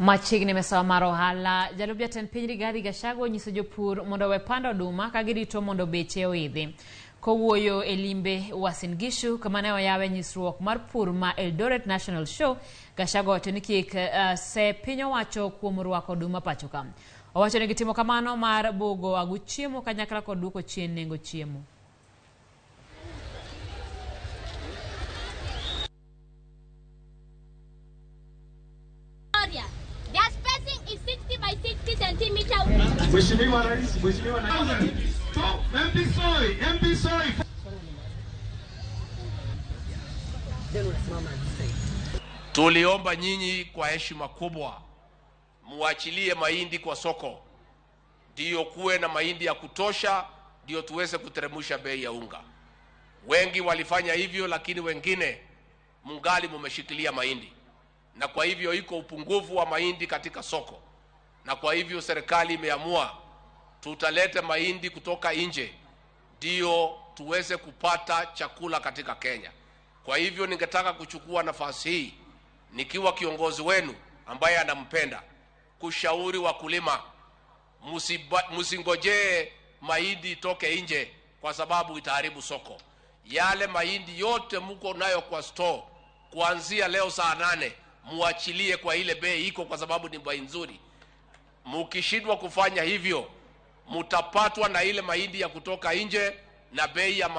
Machiegni misawa mar ohala, jalup jatend piny Rigathi Gachagua onyiso jopur mondo owe pando oduma ka girito mondo beche oidhi. Kowuoyo e limbe Uasin Gishu kama ne oyawe nyisruok mar pur ma Eldoret National Show, Gachagua owacho ni kik se piny owacho kuom rwako oduma pacho ka. Owacho ni gitimo kamano mar bugo agu chiemo kanyakla kod duoko chien nengo chiemo. Area. Their spacing is 60 by 60 centimeter. Mheshimiwa Rais, Mheshimiwa Naibu. Stop. MP Soi, MP Soi. Tuliomba nyinyi kwa heshima kubwa muachilie mahindi kwa soko, ndiyo kuwe na mahindi ya kutosha, ndiyo tuweze kuteremsha bei ya unga. Wengi walifanya hivyo, lakini wengine mungali mumeshikilia mahindi, na kwa hivyo iko upungufu wa mahindi katika soko, na kwa hivyo serikali imeamua tutaleta mahindi kutoka nje ndiyo tuweze kupata chakula katika Kenya. Kwa hivyo ningetaka kuchukua nafasi hii nikiwa kiongozi wenu ambaye anampenda kushauri wakulima msingojee mahindi itoke nje kwa sababu itaharibu soko. Yale mahindi yote mko nayo kwa store kuanzia leo saa 8 muachilie kwa ile bei iko, kwa sababu ni bei nzuri. Mukishindwa kufanya hivyo, mutapatwa na ile mahindi ya kutoka nje na bei ya